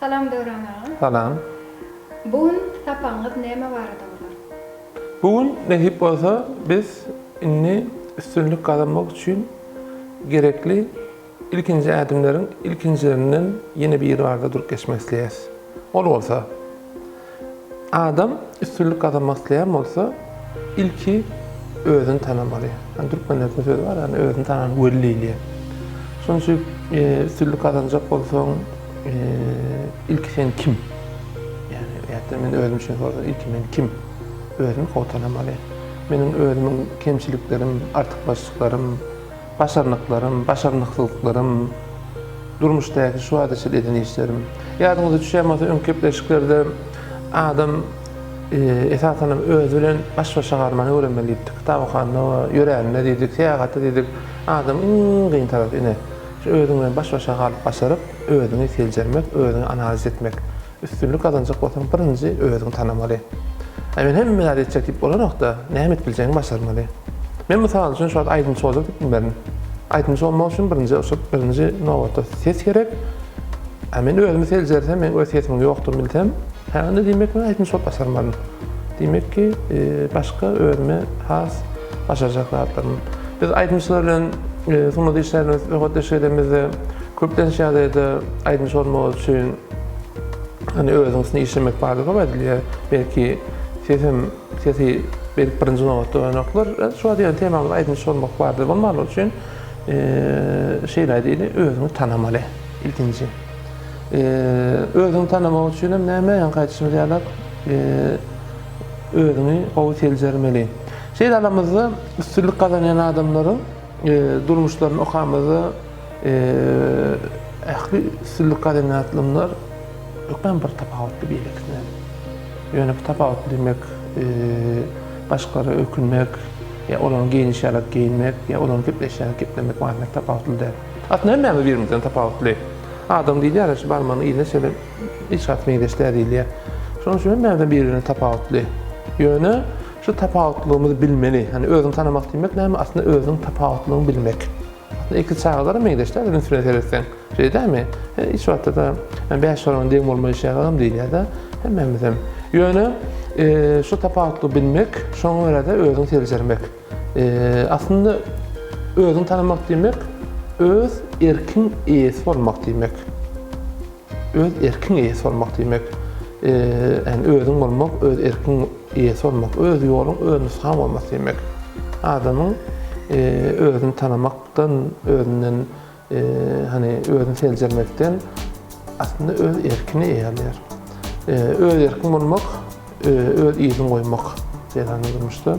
Salam Döwran aga. Salam. Bu gün sapagyňyz näme barada bolar? Bu gün nesip bolsa biz indi üstünlik gazanmak üçin gerekli ilkinji ädimleriň ilkinjilerinden ýene biri barada durup geçmek isleýäs. Ol bolsa, adam üstünlik gazanmak isleýän bolsa, ilki özüni tanamaly. Hani türkmenlerde söz bar, hani özüni tanan weli diýilýär. Şonuň üçin üstünlik gazanjak bolsaň, ilki sen kim? Ýagny, ýa-da men özüm üçin sorasam, ilki men kim? Özümi gowy tanamaly. Meniň özümiň kemçiliklerim, artykmaçlyklarym, Başarnyklarym, başarnyksyzlyklarym, durmuşdaky şu wagta çenli eden işlerim. Ýadyňyza düşýän bolsa öňki gepleşiklerde adam esasanam özi bilen baş-başa galmany öwrenmeli diýipdik. Kitap okanda, ýörände diýdik, syýahatda diýdik. Adamyň iň kyn tarapy ine, şu özüň bilen baş-başa galyp başaryp, özüňi seljermek, özüňi analiz etmek. Üstünlik gazanjak bolsaň birinji özüňi tanamaly. Aý men hemme zady etjek diýip bolanokda, näme edip biljegiňi başarmaly. Men mysal üçin şu wagt aýdymçy boljak diýip bilmerin. Aýdymçy bolmak üçin birinji şo birinji nobatda ses gerek. A men özümi seljersem, meň öz sesimiň ýokdugyny bilsem, hä onda diýmek men aýdymçy bolup başarmaryn. Diýmek ki, başga özüme has başarjak zatlarym. Biz aýdymçylar bilen sungat işgärleri bilen söhbetdeşlik edemizde köplenç ýagdaýda aýdymçy bolmak üçin Hani özüň üstünde işlemek barada köp aýdylýar. Belki sesem sesi belki birinji nobatda goýanoklar. Şu wagt ýöne temamyz aýdymçy bolmak barada bolmanlygy üçin şeýle aýdaýly, özüňi tanamaly ilkinji. Özüňi tanamak üçin hem näme, ýaňky aýdyşymyz ýaly özüňi gowy seljermeli. Şeýle alamyzda üstünlik gazanýan adamlaryň durmuşlaryny okamyzda Ähli üstünlik gazanýanlar hökman bir tapawutly beýlekisinden. Ýöne bu tapawutly diýmek, başgalara ökünmek, ýa olaryň geýnişi ýaly geýinmek, ýa olaryň gepleşi ýaly geplemek manysynda tapawutly däl. Aslynda hemmämiz bir-birimizden tapawutly. Adam diýilýär, şu barmagyň yzyna çenli hiç zat meňzeş däl diýilýär. Şonuň üçin hemmämizden bir-birine tapawutly. Ýöne şu tapawutlygymyzy bilmeli. Ýagny özüňi tanamak diýmek näme? Aslynda özüňiň tapawutlygyňy bilmek. Aslynda ekiz çagalara meňzeş däl, üns bilen seretseň. Şeýle dälmi? Hiç wagtda-da bäş barmagyň deň bolmaýşy ýalam diýilýär-de, hemmämizem. Ýöne şu tapawutlygy bilmek, şoňa görä-de özüňi seljermek. Aslynda özüňi tanamak diýmek, öz erkiň eýesi bolmak diýmek. Öz erkiň eýesi bolmak diýmek, ýagny özüň bolmak, öz erkiň eýesi bolmak, öz ýoluň, öz nusgaň bolmasy diýmek. Adamyň özüni tanamakdan, özünden hany özüni seljermekden aslynda öz erkine eýe alýar. Öz erkiň bolmak, öz yzyňy goýmak diýen durmuşda.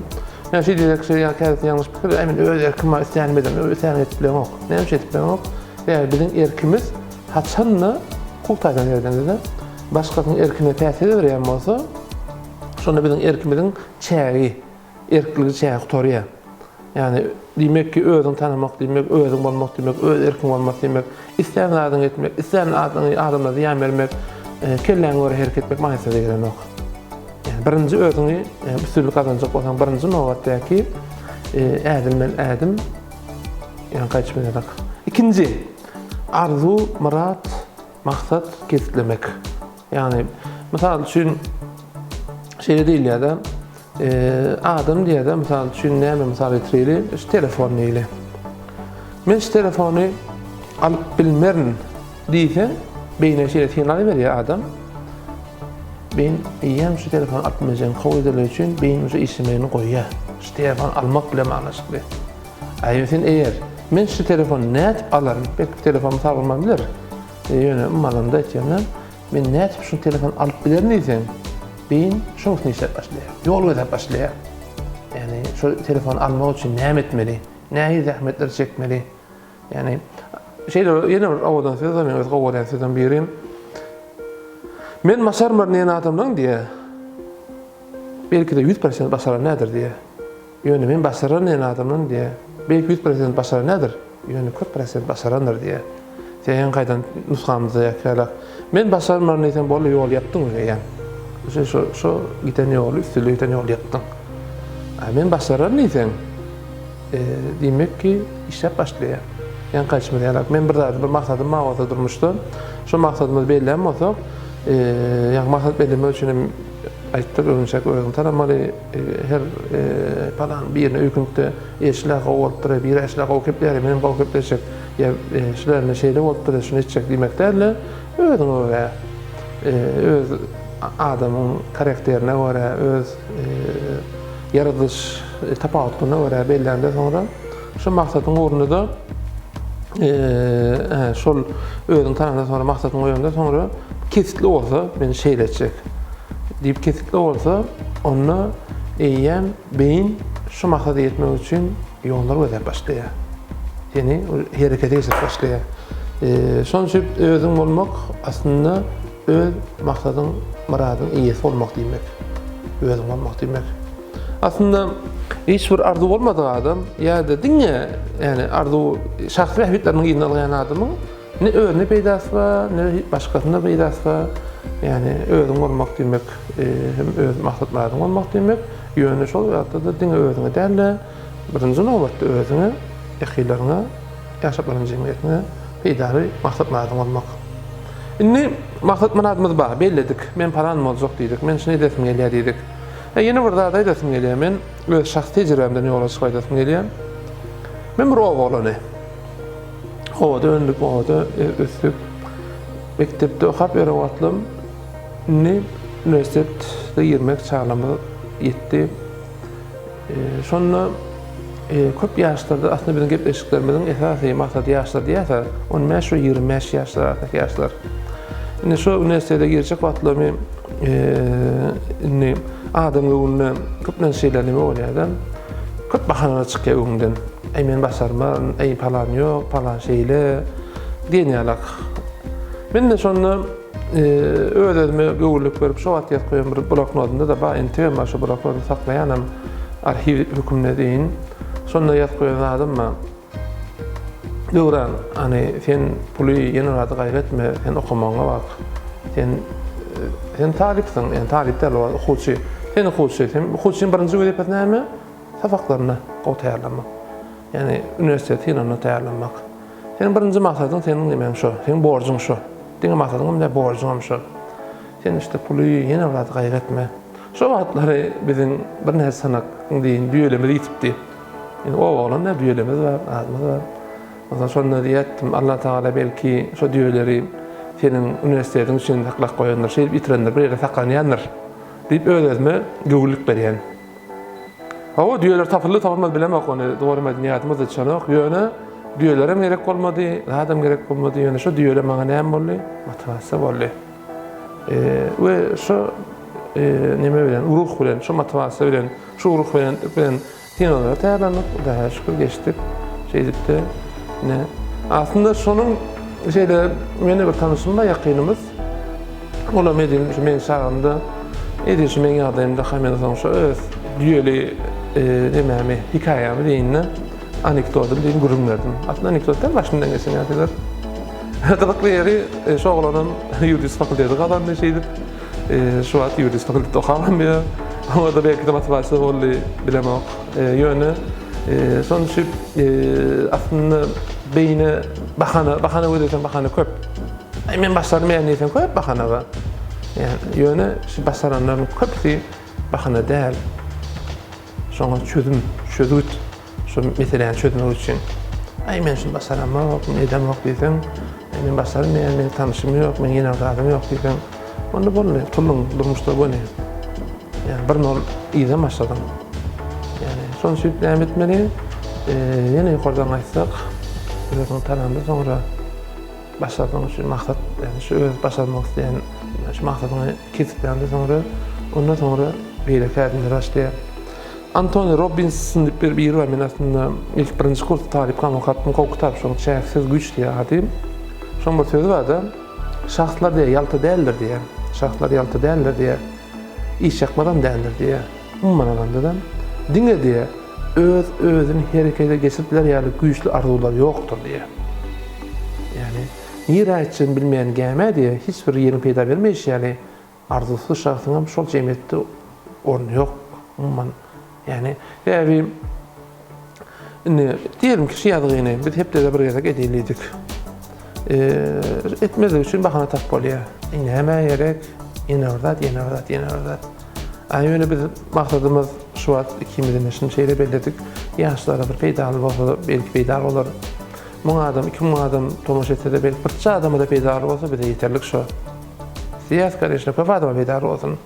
Ýa şeý diýsek, şeý ýa käbirisi ýalňyş pikir, aý men öz erkim bar, isleýänimi ederin, isleýäniňi edip bileňok. Näme üçin edip bileňok? Sebäbi biziň erkimiz Haçan-da hukuk taýdan seredeniňizde başgasynyň erkine täsir berýän bolsa, şonda biziň erkimiziň çägi, erkligi çägi gutarýar. Ýagny diýmek ki, özüňi tanamak diýmek, özüň bolmak diýmek, öz erkiň bolmasy diýmek, islän zadyňy etmek, islän adyňy adamlara zyýan bermek, kelläňe görä hereket etmek manysyna gelenok. Ýagny birinji özüňi üstünlik gazanjak bolsaň, birinji nobatdaky ädilmeli ädim, ýagny gaýdyşmaýardak. Ikinji, Arzuw, myrat, maksat kesgitlemek. Ýagny, mysal üçin, şeýle diýilýär-de, adam diýýär-de, mysal üçin, näme mysal getireli, şu telefon diýeli. Men şu telefony alyp bilmerin diýseň, beýnine şeýle signal berýär adam. Beýin eýýäm şu telefony alyp bilmejegini kabul edenligi üçin beýin uje işlemegini goýýar. Şu telefony almak bilen baglanyşykly. Aý sen eger men şu telefony nädip alaryn, belki telefon mysal bolman biler. Ýöne umuman aýtýan men nädip şu telefony alyp bilerin diýseň, beýin şoň üstünde işläp başlaýar. Ýol gözläp başlaýar. Ýagny şu telefony almak üçin näme etmeli? Nähili zähmetler çekmeli? Ýagny şeýle ýene bir owadan söz bar, men öz gowy görýän sözüm biri. Men başarmaryn diýen adamlaryň diýýär. Belki-de 100% başaran nädir diýýär. Ýöne men başararyn diýen adamdan diýýär. Belki 100% başaran nädir? Ýöne köp prosent başarandyr diýýär. Sen gaýdan nusgamyzda ýakýarlar. Men başarmaryn diýseň boldy ýol ýapdyň eýýäm. Şo şo şo giden ýoly üstüli giden ýoly ýapdyň. A men başararyn diýseň, e, diýmek ki işläp başlaýar. Ýaňky aýdyşymyz ýaly, men bir zady bir maksadym bar bolsa durmuşda, şo maksadymyzy bellän bolsak, Ýagny maksat bellemek üçin hem aýtdyk, öňünçäk özüňi tanamaly. Her palan birine öýkünip-de, e, şular gowy bolupdyr, biri şular gowy kepleýär, menem gowy kepleşjek, ýa şular indi şeýle bolupdyr, şuny etjek diýmek däl-de, özüňe görä, öz adamyň karakterine görä, öz ýaradylyş tapawutlygyna görä bellände soňra şu maksadyň ugrunda-da şol özüň tanandan soňra maksadyňy goýandan soňra kesgitli bolsa, men şeýle etjek diýip kesgitli bolsa, onda eýýäm beýin şu maksada ýetmek üçin ýollar gözläp başlaýar. Seni herekete geçirip başlaýar. Şonuň üçin özüň bolmak aslynda öz maksadyň, myradyň eýesi bolmak diýmek. Özüň bolmak diýmek. Aslynda hiç bir arzuw bolmadyk adam ýa-da diňe ýani arzuw şahsy bähbitleriniň yzynda ylgaýan adamyň ne özüne peýdasy bar, ne başgasyna peýdasy bar. Ýani özüň bolmak diýmek hem öz maksat-myradyň bolmak diýmek. Ýöne şol wagtda-da diňe özüňe däl-de, birinji nobatda özüňe, ýakynlaryňa, ýaşap baran jemgyýetiňe peýdaly maksat-myradyň bolmak. Indi maksat-myradymyz bar, belledik. Men palan boljak diýdik, men şuny edesim gelýär diýdik. E, ýene bir zat aýdasym gelýär. Men öz şahsy tejribämden ýola çykyp aýdasym gelýär. Men bir oba oglany. Obada öndük, obada ösdük. Mekdepde okap ýören wagtlarym indi uniwersitetde girmek çaglamyz ýetdi. Şonda köp ýaşlarda aslynda biziň gepleşiklerimiziň esasy maksady ýaşlar diýýäs-ä, 15 we 25 ýaşlar arasyndaky ýaşlar. Indi şu uniwersitete girjek wagtlarymy indi adam göwnüne köplenç şeýle neme bolýar-da, köp bahanalar çykýar öňüňden. Äý men başarman, äý palan ýok, palan şeýle diýen ýalak. Men-de şonda öz-özüme göwünlik berip, şo wagt ýazyp goýan bir bloknodymda-da bar, entegem bar şo bloknody saklaýanam arhiw hökmünde deýin. Şonda ýazyp goýan zadym bar. Döwran, hany sen puly ýene bir zady gaýgy etme, sen okamagyňa bak. Sen sen talypsyň, ýani talyp däl, okuwçy. Sen okuwçy, sen okuwçynyň birinji wezipesi näme? Sapaklaryna gowy taýýarlanmak. Ýani uniwersitet synagyna taýýarlanmak. Seniň birinji maksadyň seniň nemäň şo, seniň borjuň şo. Diňe maksadyňam däl, borjuňam şo. Sen işte puly ýene bir zady gaýgy etme. Şo wagtlary biziň birnäçe sanak diýin düýelerimiz ýitipdi. Indi oba oglan däl, düýelerimiz bar, adymyz bar. Onsoň şonda diýýärdim, Allah Tagala belki şo düýeleri seniň uniwersitetiň üçin saklap goýandyr, şeýdip ýitirendir, bir ýerde saklanýandyr diýip öz-özüme göwünlik berýän. Hawa, düýeler tapyldy, tapylmady bilemok ony, dogrymy aýdym ýadyma-da düşenok. Ýöne düýelerem gerek bolmady, zadam gerek bolmady. Ýöne şo düýeler maňa näme boldy? Motiwasiýa boldy. We şo neme bilen, ruh bilen, şo motiwasiýa bilen, şu ruhubelentlik bilen synaglara taýýarlandyk. Hudaýa şükür geçdik. Şeýdip-de ine aslynda şonuň şeýle meni bir tanyşym bar, ýakynymyz. Olam edil şu meň çagymda, edil şu meň ýagdaýymdaka men soň şu öz düýeli nemämi, hekaýamy diýin-de, anekdodymy diýin gürrüň berdim. Aslynda anekdot däl, başymdan geçen ýagdaýlar. Gyzykly ýeri, şu oglanam ýuridik fakulteti gazandy şeýdip. Şu wagt ýuridik fakultetde okabam ýör. Oňa-da belki-de motiwasiýa boldy, bilemok. Ýöne şonuň üçin aslynda beýne bahana, bahana gözleseň bahana köp. Aý men başarmaýan diýseň köp bahana bar. Ýani ýöne şu başaranlaryň köpüsi bahana däl. Şoňa çözüm, çözgüt şu meseläni çözmek üçin. Aý men şuny başaramok, men edemok diýseň, men başarmaýan, meniň tanyşym ýok, meniň ýene bir zadym ýok diýseň, onda boldy, utuldyň durmuşda göni. Ýani bir nol yza başladyň. Ýani şonuň üçin näme etmeli? Ýene ýokardan gaýtsak, özüňi tananda soňra Başardygyň üçin maksat, ýagny şu öz başarmak isleýän şu maksadyňy kesgitläňden soňra, ondan soňra beýleki ädimler başlaýar. Antoni Robbinson diýip bir biri bar, men aslynda ilk birinji kursda talypkam okapdym, gowy kitap şoň Çäksiz güýç diýýär ady. Şoň bir sözi bar-da, şahslar diýýär ýalta däldir diýýär. Şahslar ýalta däldir diýýär. Iş ýakmazam däldir diýýär. Umuman alanda-da, diňe diýýär, öz-özüni herekete geçirip biler ýaly güýçli arzuwlar ýokdur diýýär. Ýagny, nirä gitjegini bilmeýän gämä diýýär, hiç bir ýeriň peýda bermeýşi ýaly, arzuwsyz şahsyňam şol jemgyýetde orny ýok, umuman. Ýagny, sebäbi indi diýelim ki, şu ýazgyny biz hepdede bir gezek edeli diýdik. Etmezlik üçin bahana tapyp bolýar. Nämä gerek? Ýene bir zat, ýene bir zat, ýene bir zat. A ýöne biz maksadymyz şu wagt ikimiz ine şuny şeýle belledik. Ýaşlara bir peýdaly bolsa, belki peýdaly bolar. 1000 adam, 2000 adam tomaşa etse-de belki birçe adama-da peýdaly bolsa bize ýeterlik şo. Isleýäs koneçno köp adama peýdaly bolsun.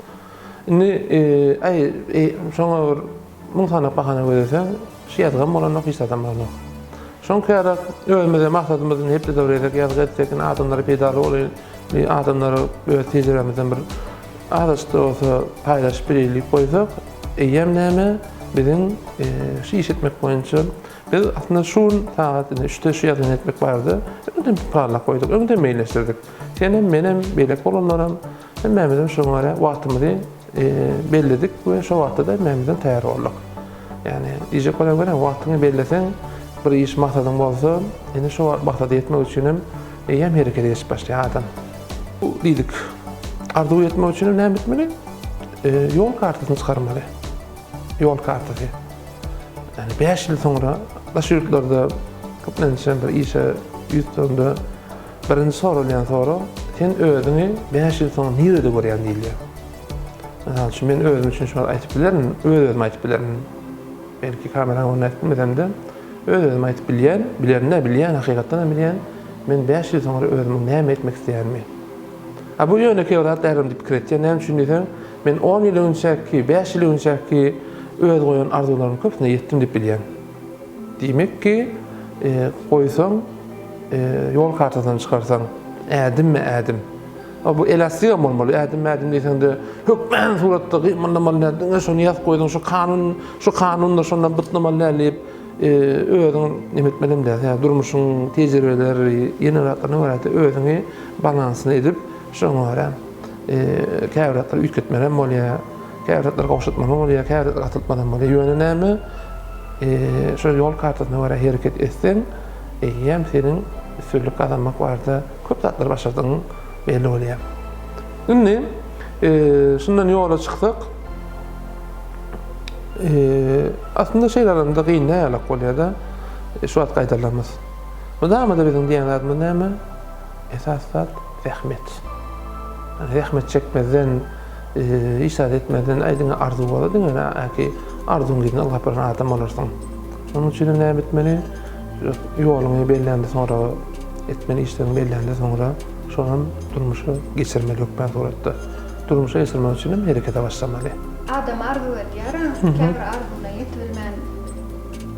Indi aý şoňa bir Muň sany bahana gözleseň, şu ýazgam bolanok, hiç zadam bolanok. Şoň käre özümize maksadymyz indi hepdede bir gezek ýazgy etsek, indi adamlara peýdaly bolaýyn, adamlara öz tejribämizden bir azajyk-da bolsa paýlaşyp bileýin diýip goýsak, eýýäm näme, biziň şu iş etmek boýunça biz aslynda şu gün sagat indi üçde şu ýazgyny etmek barada öňden planlap goýduk, öňden meýilleşdirdik. Senem, menem, beýleki bolanlaram Hemmämizem şoňa görä wagtymyzy belledik we şo wagtda-da hemmämizem taýýar bolduk. Ýagny diýjek bolýan görä wagtyňy belleseň, bir iş maksadyň bolsa, indi şo maksada ýetmek üçin hem eýýäm herekete geçip başlaýar adam. Bu diýdik. Arzuwa ýetmek üçin hem näme etmeli? Ýol kartasyny çykarmaly. Ýol kartasy. Ýagny 5 ýyl soňra daş ýurtlarda köplenç bir işe ýüz tutanda Birinji soralýan sorag, sen özüňi 5 ýyl soň nirede görýäň diýilýär. Mysal üçin, men özüm üçin şu wagt aýtyp bilerin, öz-özüme aýtyp bilerin. Belki kameranyň öňünde aýtyp bilmesem-de, öz-özüme aýtyp bilýän, bilerin-dä, bilýän, hakykatdan hem bilýän, men 5 ýyl soňra özümiň näme etmek isleýänimi. A bu ýönekeý bir zat däldir diýip pikir etýän. Näme üçin diýseň, men 10 ýyl öňçäki, 5 ýyl öňçäki öz goýan arzuwlarymyň köpüsine ýetdim diýip bilýän. Diýmek ki, goýsaň, ýol kartasyny çykarsaň, ädimme-ädim. Bu elastigem bolmaly, ädimme-ädim diýseň-de, hökmän suratda gymyldamaly däl, diňe şony ýazyp goýduň, şu kanun, şu kanundyr, şondan bytnamaly däl diýip, özüň neme etmelem däl. Sebäbi durmuşyň tejribeleri, ýene zatlaryna görä-de özüňi balansyny edip, şoňa görä käbir zatlary üýtgetmelem bolýar. Käbir zatlary gowşatmaly bolýar, käbir zatlary gatyltmalam bolýar. Ýöne näme, şo ýol kartasyna görä hereket etseň, eýýäm seniň üstünlik gazanmak barada köp zatlary başardygyň belli bolýar. Indi şundan ýola çyksak, aslynda şeýle alanda gyn näýalak bolýar-da, şu wagt gaýdalarymyz. Mydama-da biziň diýen zadymyz näme? Esasy zat zähmet. Zähmet çekmezden, hiç zat etmezden, aý diňe arzuw bolsa, diňe näki arzuwyň yzyna ylgap ýören adam bolarsyň. Şonuň üçin hem näme etmeli? Ýoluňy bellände soňra, etmeli işleriňi bellände soňra, şonam durmuşa geçirmeli hökmän suratda. Durmuşa geçirmek üçin hem herekete başlamaly. Adam arzuw edýär-ä, käbir arzuwyna ýetibilmän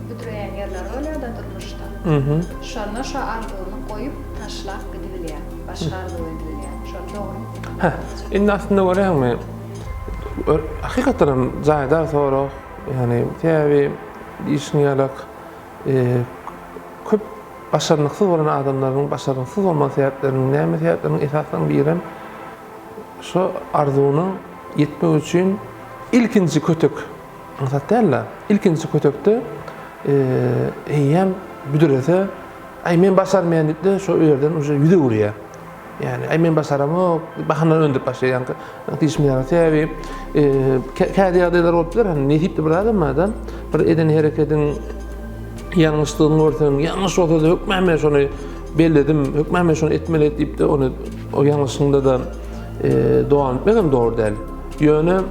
büdreýän ýerleri bolýar-da durmuşda. Şonda şo arzuwyny goýup, taşlap gidibilýär, başga arzuw edibilýär. Şol dogrymy? Hä, indi aslynda görýäňmi, hakykatdan hem jaýdar sorag, ýagny sebäbi diýşiň ýalak, köp başarnyksyz bolan adamlaryň başarnyksyz bolma sebäpleriniň, näme sebäpleriniň esasylarynyň birem şo arzuwyna ýetmek üçin ilkinji kötek Aňsat däl-de. Ilkinji kötekde eýýäm büdrese, aý men başarmaýan diýip-de şo ýerden uje ýüz öwürýär. Ýagny, aý men başaramok, bahana öndürip başlaýar. Ýaňky diýşim ýaly, sebäbi kädi ýagdaýlar bolup biler, hani nesipli bir adam bar-da, bir eden herekediň ýalňyşdygyny görseň, ýalňyş bolsa-da hökmän men şony belledim, hökmän men şony etmeli diýip-de ony o ýalňyşyňda-da dowam etmek hem dogry däl. Ýöne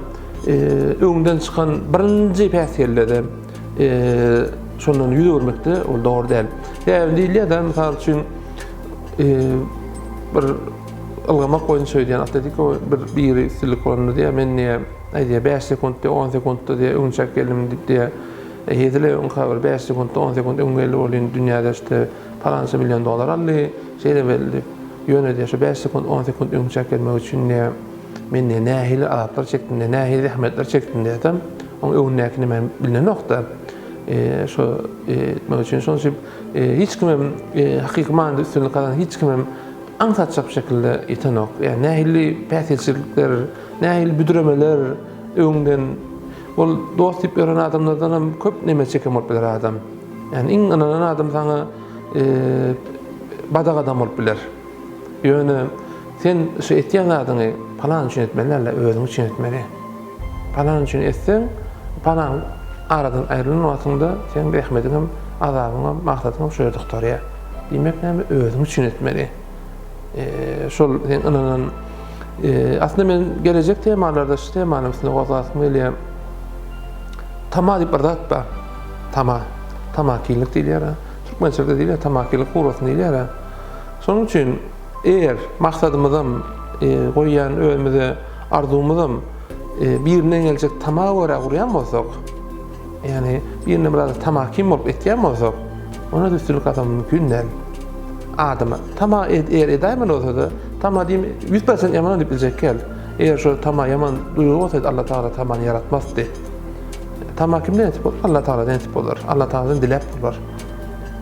öňden çykan birinji päsgelde-de şondan ýüz öwürmek-de ol dogry däl. Sebäbi diýilýär-de, mysal üçin, bir ylgamak boýunça öýdýän atletiko bir biri üstünlik bolanda diýýär, men diýýär, aý diýýär, 5 sekunt diýýär, 10 sekuntda diýýär, öňçäk geldim diýip diýýär. Hezil öňkä bir 5 sekuntda, 10 sekunt öň geldi bolýan dünýäde işte palança million dollar aldy, şeýle belli diýip. Ýöne diýýär, şu 5 sekunt, 10 sekunt öňçäk gelmek üçin diýýär, Men diýýär, nähili azaplar çekdim diýýär, nähili zähmetler çekdim diýýär-de, oň öňündäki näme bilinenok-da. Şo etmek üçin, şonuň üçin hiç kimem hakyky manyda üstünlik gazanan hiç kimem aňsatjak bir şekilde ýetenok. Ýa nähili päsgelçilikler, nähili büdremeler öňden ol dost diýip ýören adamlardan hem köp neme çeken bolup biler adam. Ýani iň ynanan adam saňa badak adam bolup biler. Ýöne sen şu etýän zadyňy palan üçin etmeli däl-de, özüň üçin etmeli. Palan üçin etseň, palan aradan aýrylan wagtyňda seň zähmetiňem, azabyňam, maksadyňam şu ýerde gutarýar. Diýmek näme, özüň üçin etmeli. Şol sen ynanan. Aslynda men gelejek temalarda şu temanyň üstünde gozgasym gelýär. Tama diýip bir zat bar. Tama. Tamakinlik diýilýär. Türkmençede diýilýär, tamakinlik gurasyn diýilýär. Şonuň üçin eger maksadymyzam goýýan özümize arzuwymyzam birinden geljek tama görä gurýan bolsak, ýagny birinden biraz tamakin bolup etýän bolsak, onda üstünlik gazanmak mümkin däl. Adama tama eger edäýmeli bolsa-da, tama diýim 100% ýaman diýip biljek däl. Eger şo tama ýaman duýgy bolsaydy, Allah Tagala tamany ýaratmazdy. Tama kimden etip bolar? Allah Tagaladan etip bolar. Allah Tagaladan diläp bolar.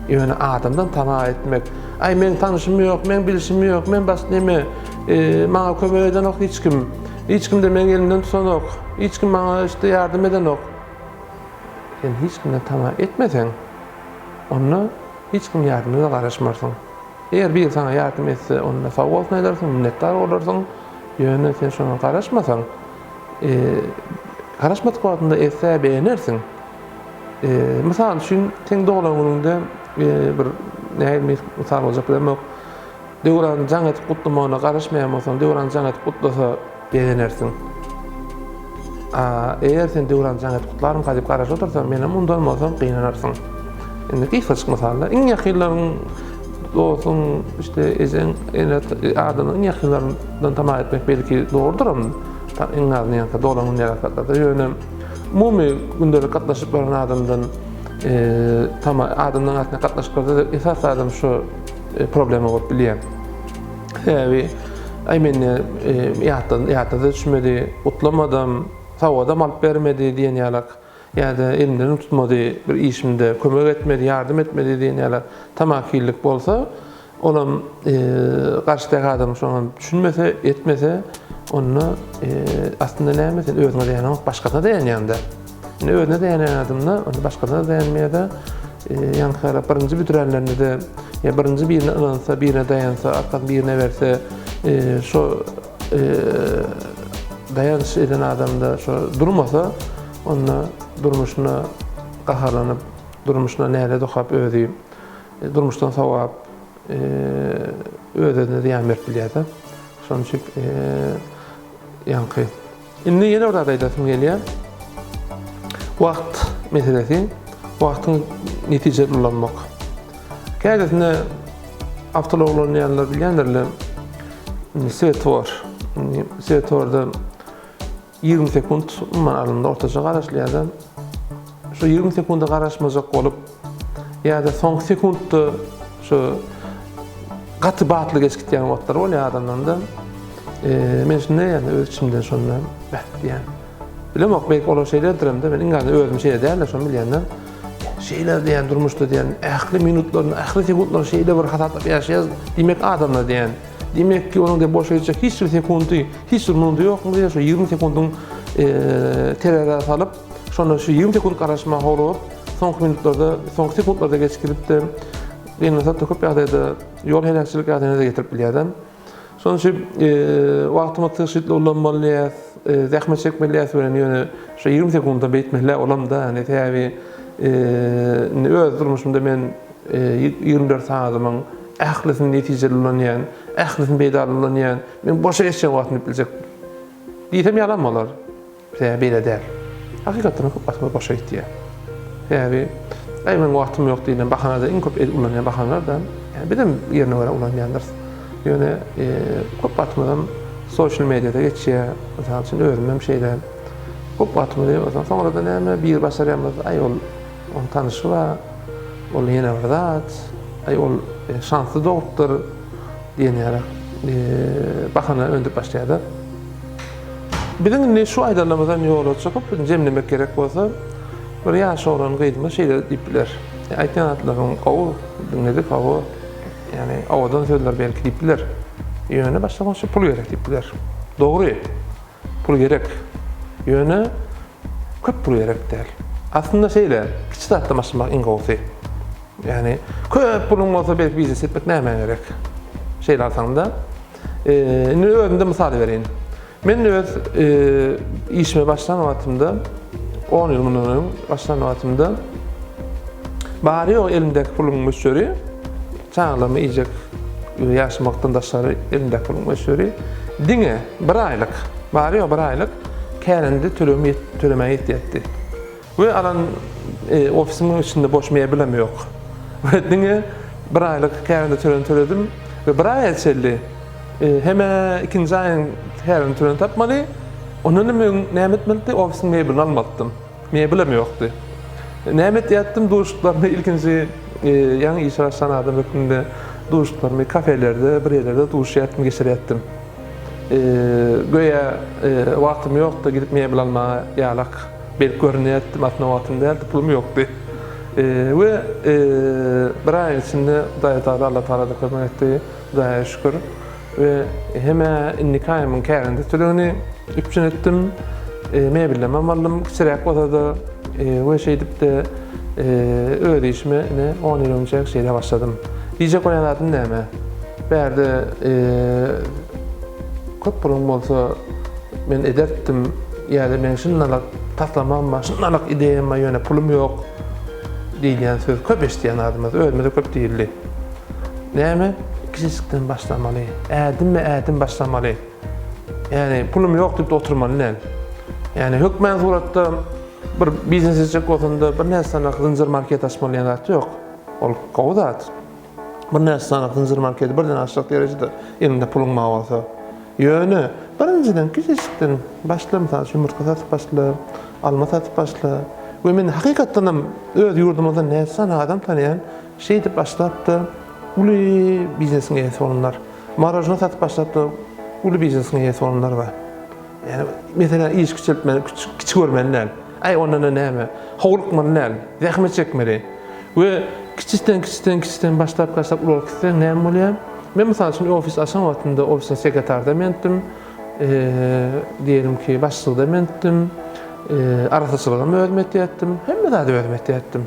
Ýöne adamdan tama etmek, aý meň tanyşym ýok, meň bilşim ýok, men baş neme, e, maňa kömek edenok hiç kim. Hiç kim de meň elimden tutanok. Hiç kim maňa işte ýardam edenok. Sen hiç kimden tama etmeseň, onda hiç kim ýardamyna garaşmarsyň. Eger biri saňa ýardam etse, onda sag bolsun aýdarsyň, minnetdar bolarsyň. Ýöne sen şoňa garaşmasaň, e, garaşmadyk wagtynda etse begenersiň. E, mysal üçin, seň doglan günüňde e, bir nähili mysal boljak bilemok. Döwran jaň edip gutlamagyna garaşmaýan bolsaň, Döwran jaň edip gutlasa begenersiň. A, eger sen Döwran jaň edip gutlarmyka diýip garaşyp otursaň, menem undan bolsam gynanarsyň. Indi gysgajyk mysalda, iň ýakynlaryň dostuň, işte ejeň, ene, adamyň iň ýakynlaryndan tama etmek belki dogrudyram. Iň azyndan ýa-da doglan gün ýaly Ýöne umumy gündelik gatnaşyp baran adamdan tama adamdan arasynda gatnaşyklarda esas adam şu problema bolup bilýär. Sebäbi aý mende ýatdan ýatda düşmedi, gutlamadam, sowgadam alyp bermedi diýen ýalak ýa-da elimden tutmady, bir işimde kömek etmedi, ýardam etmedi diýen ýalak tamakinlik bolsa, olam garşydaky adam şoňa düşünmese, etmese, onda aslynda näme sen özüňe daýanaňok, başgasyna daýanýaň-da. Indi özüne daýanýan adamda, onda başgasyna daýanmaýar-da, ýaňky ýaly birinji büdränlerinde-de, ýa birinji birine ynansa, birine daýansa, arkasyny birine berse, şo daýanç eden adamda şo durmasa, onda durmuşyna gaharlanyp, durmuşyna nälet okap özi durmuşdan sowap, öz-özüne zyýan berip bilýär-de. Şonuň üçin ýaňky Indi ýene bir zat aýdasym gelýär. Wagt meselesi, wagtyň netijeli ulanmak. Kädesinde awtoulag ulanýanlar bilýändirler. Svetofor. Svetoforda 20 sekunt umuman alynda ortaça garaşylýar-da. Şu 20 sekunda garaşmajak bolup ýa-da soňky sekuntda şu gaty batly geçip gitýän wagtlar bolýar adamlarda. Men şunda ýa öz içimden şonda beh diýýän. Bilemok, belki olar şeýledirem-de, men iň azyndan özüm şeýle däl-de, şony bilýän-de. Şeýle diýýän durmuşda diýýän, ähli minutlaryny, ähli sekuntlaryny şeýle bir hasaplap ýaşaýas diýmek adamlar diýýän. Diýmek ki, onuň diýip boşa geçjek hiç bir sekundy, hiç bir minudy ýokmy diýýän, şo 20 sekundyň terezä salyp, şonda şu 20 sekunt garaşmaga howlugyp, soňky minutlarda, soňky sekuntlarda geçip gidip-de, gynansak-da köp ýagdaýda ýol heläkçilik ýagdaýyna-da getirip bilýär-de. Şonuň üçin wagtymyzy tygşytly ulanmalydyr, zähmet çekmelidir welin ýöne şu 20 sekundda beýtmeli olam-da, ýani sebäbi indi öz durmuşymda men 24 sagadymyň ählisini netijeli ulanýan, ählisini peýdaly ulanýan, men boşa geçýän wagtym diýip biljek diýsem ýalan bolar. Sebäbi beýle däl. Hakykatdan köp wagtymyz boşa gitýär. Sebäbi aý meň wagtym ýok diýlen bahanada iň köp ulanýan bahanalar-da, ýani bizem ýerine görä ulanýandyrys. Ýöne köp wagtymyzam sosial mediada geçýär. Mysal üçin özümem şeýle. Köp wagtymyzy onsoň soňra-da näme biri başarýan bolsa aý ol onuň tanyşy bar, ol ýene bir zat, aý ol şansly dogupdyr diýen ýaly bahana öndürip başlaýar-da. Biziň indi şu aýdanlarymyzdan ýola çykyp, jemlemek gerek bolsa, bir ýaş oglan gyzymyz şeýle diýip biler. Aýtýan zatlaryň gowy, diňledik, hawa, ýagny owadan sözler belki diýip biler. Ýöne başda goşa pul gerek diýip biler. Dogry, pul gerek. Ýöne köp pul gerek däl. Aslynda şeýle, kiçi zatdan başlamak iň gowusy. Ýagny köp puluň bolsa belki biznes etmek nämä gerek? Şeýle alsaň-da. Indi özümde mysal bereýin. Men öz işime başlan wagtymda, 10 ýyl mundan öň başlan wagtymda bary-ýogy elimdäki puluň möçberi, çagalaryma iýjek ýaşamakdan daşary elimdäki puluň möçberi. Diňe bir aýlyk, bary-ýogy bir aýlyk kärende tölegim tölemäge ýetýärdi. We alan ofisimiň içinde boş mebelem ýok. We diňe bir aýlyk kärende tölegini töledim we bir aýa çenli hem-ä ikinji aýyň kärende tölegini tapmaly, ondan hem öň näme etmelidi, ofisiň mebelini almalydym. Mebelem ýokdy. Näme etýärdim, duşuşyklarymy ilkinji ýaňy işe başlan adam hökmünde duşuşyklarymy kafelerde, bir ýerlerde duşuşýardym, geçirýärdim. Göýä wagtym ýokdy gidip mebel almaga ýalak beýdip görünýärdim, aslynda wagtym däldi, pulum ýokdy. We bir aýyň içinde Hudaýtagala, Allatagala-da kömek etdi, Hudaýa şükür. We hem-ä indiki aýymyň kärende tölegini üpjün etdim. Mebellemem aldym, kiçiräk bolsa-da. We şeýdip-de öz işime ine on ýyl öňçäk şeýle başladym. Diýjek bolýan zadym näme? Bärde köp puluň bolsa men ederdim ýa-da meň şunalak taslamam bar, şunalak ideýam bar, ýöne pulum ýok diýilýän söz köp eşidýän zadymyz, özümize köp diýildi. Näme? Kiçijikden başlamaly. Ädimme-ädim başlamaly. Ýagny pulum ýok diýip oturmaly däl. Ýagny hökmän suratda bir biznes etjek bolsanda birnäçe sany zynjyr market açmaly diýen zat ýok. Ol gowy zat. Birnäçe sany zynjyr marketi birden açjak derejede eliňde puluň bar bolsa. Ýöne birinjiden kiçijikden başla, mysal üçin ýumurtga satyp başla, alma satyp başla. We men hakykatdanam öz ýurdumyzda näçe sany adam tanýan, Şeýdip başlap-da, uly biznesiň eýesi bolanlar, morožno satyp başlap-da, uly biznesiň eýesi bolanlar bar. Ýagny, meselem, iş kiçeltmeli, kiçi görmeli däl. Aý, onda-da näme? Howlukmaly däl, zähmet çekmeli. We kiçiden, kiçiden, kiçiden başlap, başlap ulalyp gitseň näme bolýar? Men, mysal üçin, ofis açan wagtymda ofisiň sekretary-da mendim, diýelim ki, başlygy-da mendim, arassaçylygam özüm etýärdim, hemme zady özüm etýärdim.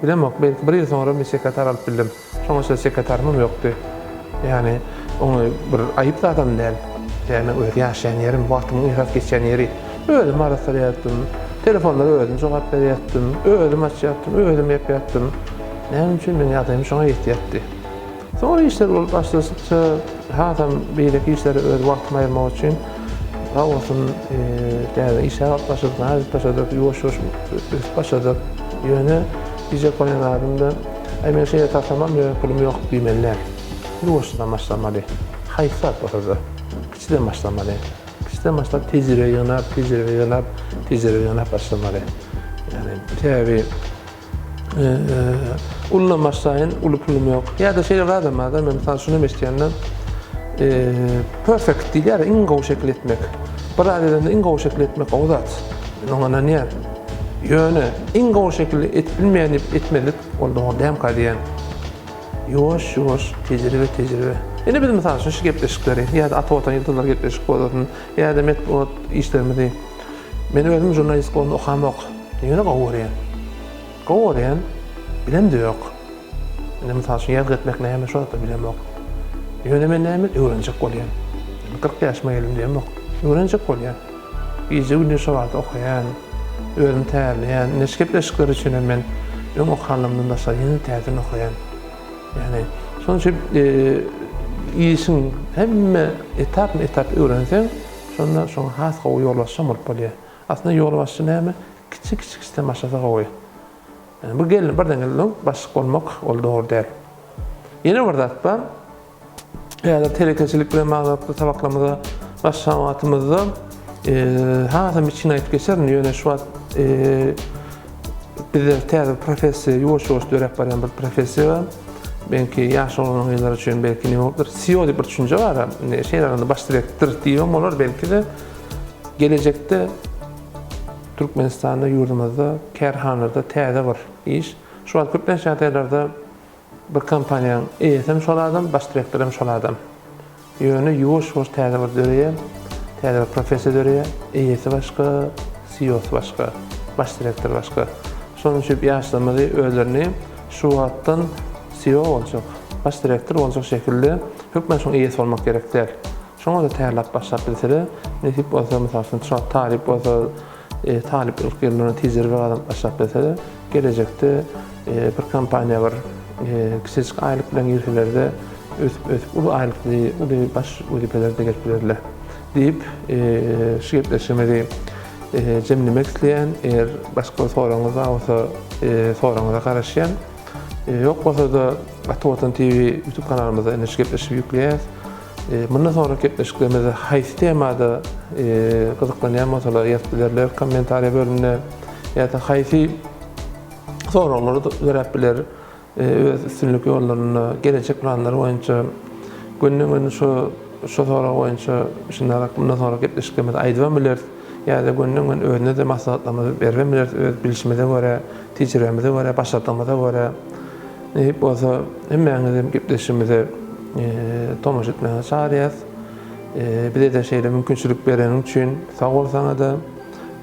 Bilemok, belki bir ýyl soňra men sekretar alyp bildim. Şoňa çenli sekretarymam ýokdy. Ýagny oňa bir aýyp zadam däl. Sebäbi meň öz ýaşaýan ýerim, wagtymyň esasy geçýän ýeri. Özüm arassalaýardym, telefonlara özüm jogap berýärdim, özüm açýardym, özüm ýapýardym. Näme üçin meň ýagdaýym şoňa ýetýärdi. Soňra işler bolup başlaşykça hasam beýleki işlere öz wagtymy aýyrmak üçin sag bolsun täze işe alyp başladyk, nädip başladyk, ýuwaş-ýuwaş ösüp başladyk. Ýöne diýjek bolýan zadym-da, aý men şeýle taslamam ýöne pulum ýok diýmeli däl. Ýuwaşjadan başlamaly. Haýsy zat bolsa-da, kiçiden başlamaly. Kiçiden başlap tejribe ýygnap, tejribe ýygnap, tejribe ýygnap başlamaly. Ýagny sebäbi Uludan başlaýyn, uly pulum ýok. Ýa-da şeýle bir adam bar-da, men mysal şuny hem eşidýän-de, perfect diýilýär, iň gowy şekil etmek. Bir zat edende iň gowy şekil etmek gowy zat. Men oňa ynanýan. Ýöne iň gowy şekilde edip bilmeýän diýip etmezlik ol dogry dälmika diýýän. Ýuwaş, ýuwaş, tejribe, tejribe. Ine biz mysal üçin şu gepleşikleri ýa-da Ata Watan ýyldyzlary gepleşik bolsun, ýa-da metbugat işlerimizi Men özüm žurnalist bolanda okamok. Ýöne gowy görýän. Gowy görýän, bilemde ýok. Indi mysal üçin ýazgy etmek näme şo zatlar bilemok. Ýöne men näme öwrenjek bolýan. Indi 40 ýaşyma geldim diýemok. Öwrenjek bolýan. Gije gündiz şo barada okaýan, özümi täzeleýän. Indi şu gepleşikler üçin hem men öň okanlarymdan daşary ýene täzeden okaýan. Ýagny şonuň üçin işiň hemme etapmy-etap öwrenseň, Şonda şoňa has gowy ýolbaşçam bolup bolýar. Aslynda ýolbaşçy näme? Kiçi kiçi kiçiden başlasa gowy. Ýani bu gelin birden gelin başlyk bolmak ol dogry däl. Ýene bir zat bar. Häzir telekeçilik bilen baglylykda sabaklarymyza başlan wagtymyzda hasam içgin aýdyp geçerin, ýöne şu wagt Bizde täze bir professiýa, ýuwaş-ýuwaş döräp barýan bir professiýa bar. Belki ýaş oglan-gyzlar üçin belki neme bolupdyr? CEO diýip bir düşünje bar. Indi şeýle alanda baş direktor diýibem bolar belki-de. Gelejekde Türkmenistanda ýurdumyzda kärhanalarda täze bir iş. Şu wagt köplenç ýagdaýlarda bir kompaniýanyň eýesi hem şol adam, baş direktory hem şol adam. Ýöne ýuwaş-ýuwaş täze bir döreýär, täze bir professiýa döreýär, eýesi başga, CEO-sy başga, baş direktory başga. Şonuň üçin ýaşlarymyzy özlerini şu wagtdan CEO boljak, baş direktor boljak şekilde hökman şoň eýesi bolmak gerek däl. Şoňa-da tärläp başlap bilseler, nesip bolsa, mysal üçin, şu wagt talyp bolsa, talyplyk ýyllarynda tejribe gazanyp başlap bilseler, gelejekde bir kompaniýa bir kiçijik aýlyk bilen girselerde ösüp ösüp uly aýlykly uly baş wezipelere-de gelip bilerler. Diýip, şu gepleşigimizi jemlemek isleýän. Eger başga bir soragyňyz bar bolsa, soragyňyza garaşýan. Ýok bolsa-da Ata Watan TV YouTube kanalymyzda indi şu gepleşigi ýükleýäs. Mundan soňra gepleşiklerimizde haýsy temada gyzyklanýan bolsalar ýazyp bilerler kommentariýa bölümine ýa-da haýsy soraglar döräp biler. Öz üstünlik ýollarynda, gelejek planlary boýunça gönden-göni şu şu sorag boýunça şundarak mundan soňra gepleşiklerimizi aýdybam bileris ýa-da gönden-göni özüne-de maslahatlarymyzy beribem bileris öz bilşimize görä, tejribämize görä, başardygymyza görä. Nesip bolsa hemmäňizem gepleşigimize tomaşa etmäge çagyrýas. Bize-de şeýle mümkinçilik bereniň üçin sag bol saňa-da.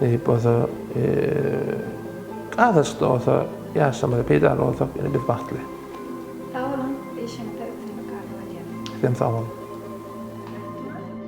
Nesip bolsa azajyk-da bolsa Ýaşlarymyza peýdaly bolsak ine biz bagtly. Sag boluň, işiňizde üstünlik arzuw edýän. Sizem sag boluň.